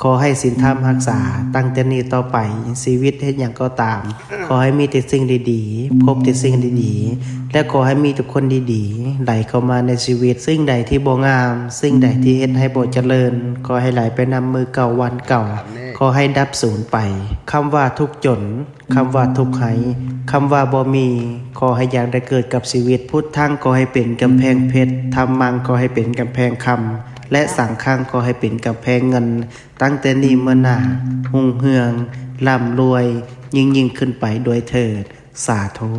ຂໍໃຫ້ສິນທຳຮັກສາ, ຕັ້ງແຕ່ນີ້ຕໍ່ໄປ, ຊີວິດເຮັດຫຍັງກໍຕາມ, ຂໍໃຫ້ມີແຕ່ສິ່ງດີໆ, ພົບແຕ່ສິ່ງດີໆ ແລະ ຂໍໃຫ້ມີແຕ່ຄົນດີໆ ໄຫຼເຂົ້າມາໃນຊີວິດ. ສິ່ງໃດທີ່ບໍ່ງາມ, ສິ່ງໃດທີ່ເຮັດໃຫ້ບໍ່ຈະເລີນ, ຂໍໃຫ້ໄຫຼໄປນຳມື້ເກົ່າວັນເກົ່າ, ຂໍໃຫ້ດັບສູນໄປ. ຄຳວ່າທຸກຈົນ, ຄຳວ່າທຸກໄຮ້, ຄຳວ່າບໍ່ມີ, ຂໍໃຫ້ຢ່າໄດ້ເກີດກັບຊີວິດ. ພຸດທັງ ຂໍໃຫ້ເປັນກຳແພງເພັດ, ທຳມັງ ຂໍໃຫ້ເປັນກຳແພງຄຳ ແລະ ສັງຄັງ ຂໍໃຫ້ເປັນກຳແພງເງິນ. ຕັ້ງແຕ່ນີ້ເມືອໜ້າ ຮຸ່ງເຮືອງ ລ່ຳລວຍ ຍິ່ງໆຂຶ້ນໄປດ້ວຍເທີ້ນ. ສາທຸ.